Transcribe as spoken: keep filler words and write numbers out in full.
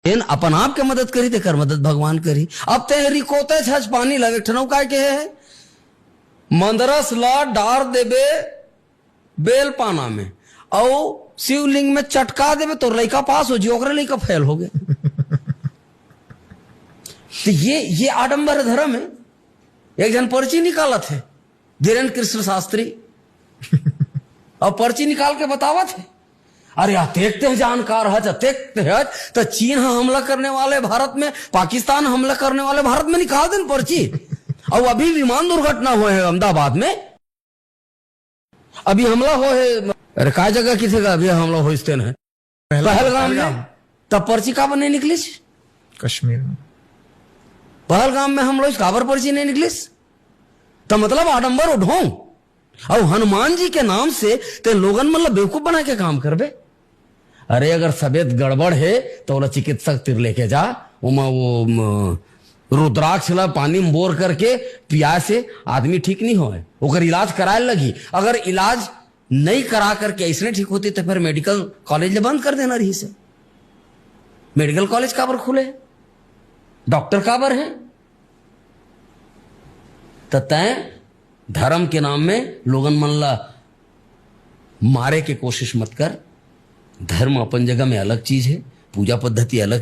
जेन अपन आप के मदद करी, तेकर मदद भगवान करी। अब ते रिकोते छस पानी लगे, ठनऊ काय के हे? मंदरस ला डार देबे बेल पाना में, अउ शिवलिंग में चटका देबे, तोर लइका पास हो जी, ओकरे लइका फेल हो गए। तो ये, ये आडंबर धर्म है। एक जन पर्ची निकालत है, धीरेन्द्र कृष्ण शास्त्री, अब पर्ची निकाल के बतावत है, "अरे, अतेक ते जानकार हच, अतेक ते हच, त चीन ह हमला करने वाले भारत में, पाकिस्तान हमला करने वाले भारत में, निकाल देन पर्ची।" अब अभी विमान दुर्घटना हुए है अहमदाबाद में, अभी हमला हो है, अरे, का जगह किथे का अभी हमला होइस तेन है? पहलगाम में। तब पर्ची काबर नहीं निकलिस? कश्मीर में। पहलगाम में हमला होइस, काबर पर्ची नहीं निकलिस? त मतलब आडंबर उठाऊं। अउ हनुमान जी के नाम से ते लोगन मन ला बेवकूफ बना के काम करबे। अरे, अगर तबीयत गड़बड़ है, तो ओला चिकित्सक तिर लेके जा, ओमा वो, म, रुद्राक्ष ला पानी में बोर करके पिया से आदमी ठीक नहीं होए, ओकर इलाज कराए लगी। अगर इलाज नहीं करा करके ऐसने ठीक होती, तो फिर मेडिकल कॉलेज ले बंद कर देना रहिसे। मेडिकल कॉलेज काबर खुले? डॉक्टर काबर है? त तैं धर्म के नाम में लोगन मन ला मारे के कोशिश मत कर। धर्म अपन जगह में अलग चीज है, पूजा पद्धति अलग